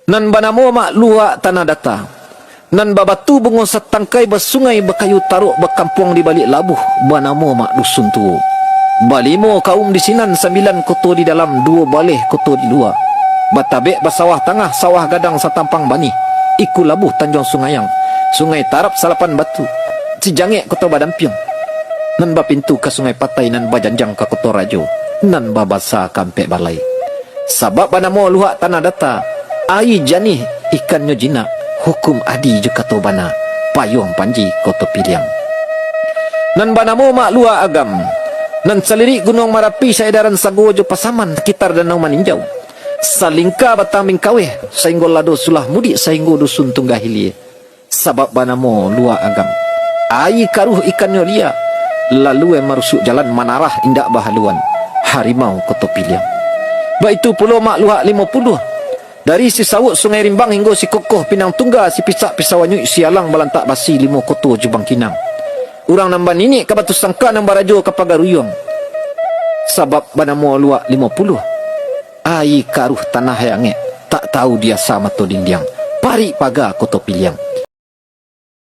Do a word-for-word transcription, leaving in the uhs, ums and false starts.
Nan banamo Mak Luak Tanah Data, nan babatu bungo satangkai, basungai bakayu tarok, bakampuang di baliak labuah, banamo Mak Dusun Tuo. Balimo kaum di sinan, sambilan koto di dalam, duo baleh koto di lua. Batabek basawah tangah, sawah gadang satampang banih, Iku Labuah Tanjuang Sungayang, Sungai Tarap Salapan Batu, Cijangek Koto Badampiang, nan bapintu ka Sungai Patai, nan bajanjang ka Koto Rajo, nan babasa ka ampek balai. Sabab banamo Luak Tanah Data, aia janiah, ikannyo jinak, hukum adie jo kato bana, Payuang Panji Koto Piliang. Nan banamo Mak Luak Agam, nan salirik Gunuang Marapi, saedaran Sago jo Pasaman, sakitar Danau Maninjau, salingka Batang Mingkaweh, sainggo Lado Sulah Mudiak, sainggo Dusun Tunggah Hilia. Sabab banamo Luak Agam, aia karuah, ikannyo lia, lalua marusuak jalan, manarah indak bahaluan, Harimau Koto Piliang. Baitu pulo Mak Luak Limo Puluah, dari Sisauak Sungai Rimbang hinggo Sikokoh Pinang Tungga, Sipisak Pisau Anyuik, Sialang Balantak Basi, Limo Koto jo Bangkinang. Urang nan baniniak ka Batu Sangka, nan barajo ka Pagaruyuang. Sabab banamo Luak Limo Puluah, aia karuah, tanah angek, tak tahu di asa mato dindiang, parik paga Koto Piliang.